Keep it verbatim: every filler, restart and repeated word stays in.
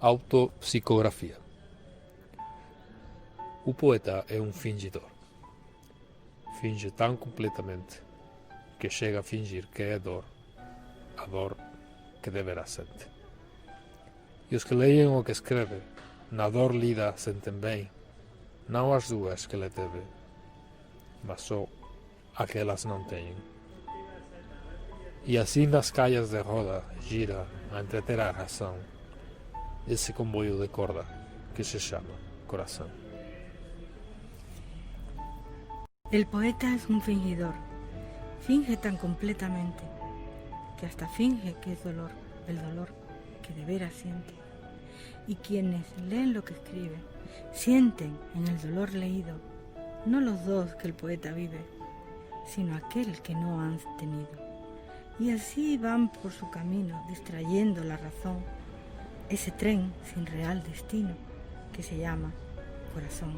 Autopsikografia. O poeta é um fingidor. Finje tan kompletamente ke shega a fingir ke e dor, a dor ke deveras sente. I os ke leyen o ke eskreve, na dor lida senten ben, nao as duas ke le teve, mas so a ke las no teyen. I asin nas kayas de Roda jira a entreter a razon ese konvoyo de korda ke se shama korason. El poeta es un fingidor. Finge tan kompletamente ke asta finge ke es dolor, el dolor ke deveras siente. I kienes leen lo ke eskrive sienten en el dolor leido no los dos ke el poeta bive, sino akel ke no an tenido. I asi van por su kamino distrayendo la razon, ese tren sin real destino ke se yama korason.